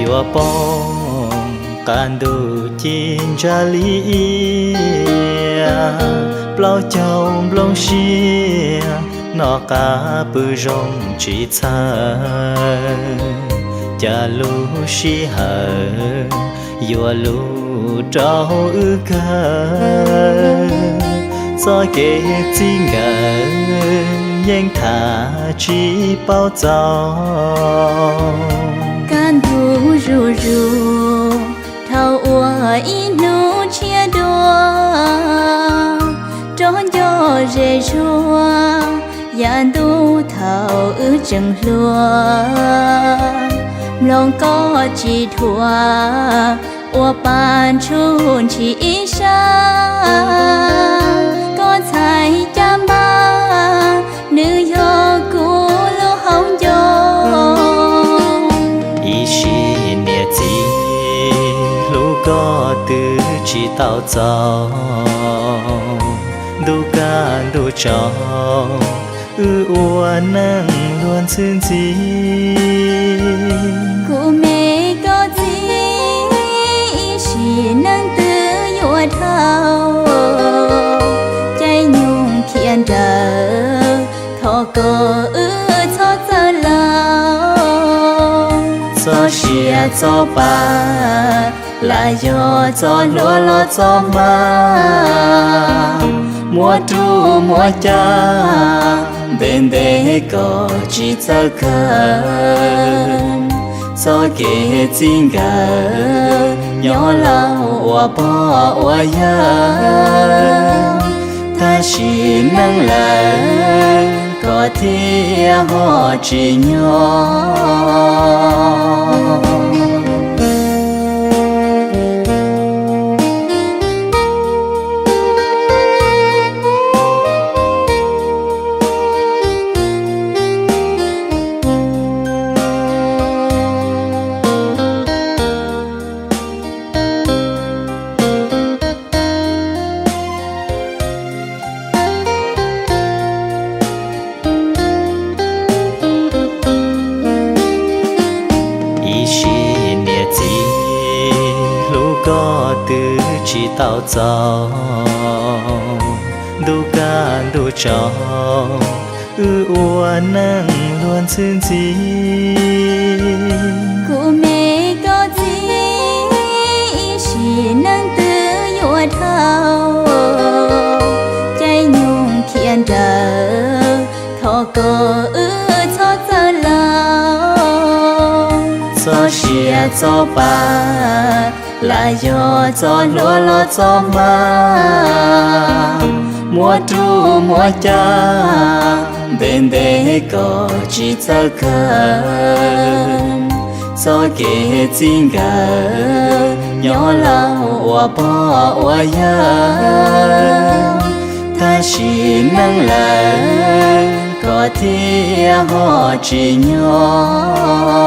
Yuav poob qab ntuj ci ntsa li ia, plaub caug nplooj siab noj qab pw zoo tsis txhawj, cas lub sij hawm yuav luv rau wb kawg. Txoj kev txij nkawm yeej tham tsis paub txaus. Kaj ntug zuj zus dhau ua ib hnub tshiab dua, rov nco ze zuag yav ntuj thaum wb tseem hluas. Mloog koj tsis dhuav ua pa ntshuj ntshis ib sab, koj ntxhais caj npab nws yog kuv lub hauv ncauj. Ib sim niam txiv hlub koj twb tsis tau txaus, ntuj kaj ntuj tsaus wb ua neej luag ntxhi ntxhi. Kuv me koj txiv, ib sim neej twg yuav dhau, caij nyoog khiav nrawm, thov kom wb txhob txawj laus. Txoj sia txoj pa lam yog txoj hlua los txoj hma, muab rub muab cab ntev ntev kom tsis txawj kawg. Txoj kev txij nkawm nyob laus ua pog ua yawg, tab sis neej lawm koj thiaj ho tsis nyob. Ib sim niam txiv hlub koj twb tsis tau txaus, ntuj kaj ntuj tsaus wb ua neej luag ntxhi ntxhi. Kuv me koj txiv, ib sim neej twg yuav dhau, caij nyoog khiav nrawm, thov kom wb txhob txawj laus. Txoj sia txoj pa lam yog txoj hlua los txoj hma, muab rub muab cab ntev ntev kom tsis txawj kawg. Txoj kev txij nkawm nyob laus ua pog ua yawg, tab sis neej lawm koj thiaj ho tsis nyob.